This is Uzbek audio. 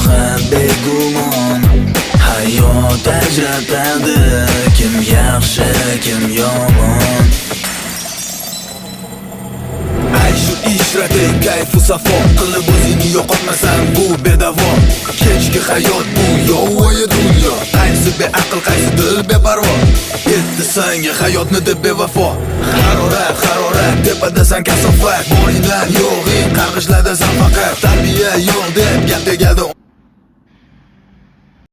Rohat begumon. Hayot ajratadi kim yaxshi, kim yomon. Ayshu ishratay, kayfu safo qilib o'zingni yo'qotmasan, bu bedavo. Kechki hayot bu yovvoyi dunyo. Qaysi beaql, qaysi dil beparvo. Yetdi sanga hayotni deb bevafo. Harorat, harorat, tepadasan kasofat. Boringdan yo'g'ing qarg'ishladasan faqat. Tarbiya yo'q deb gap tegadi.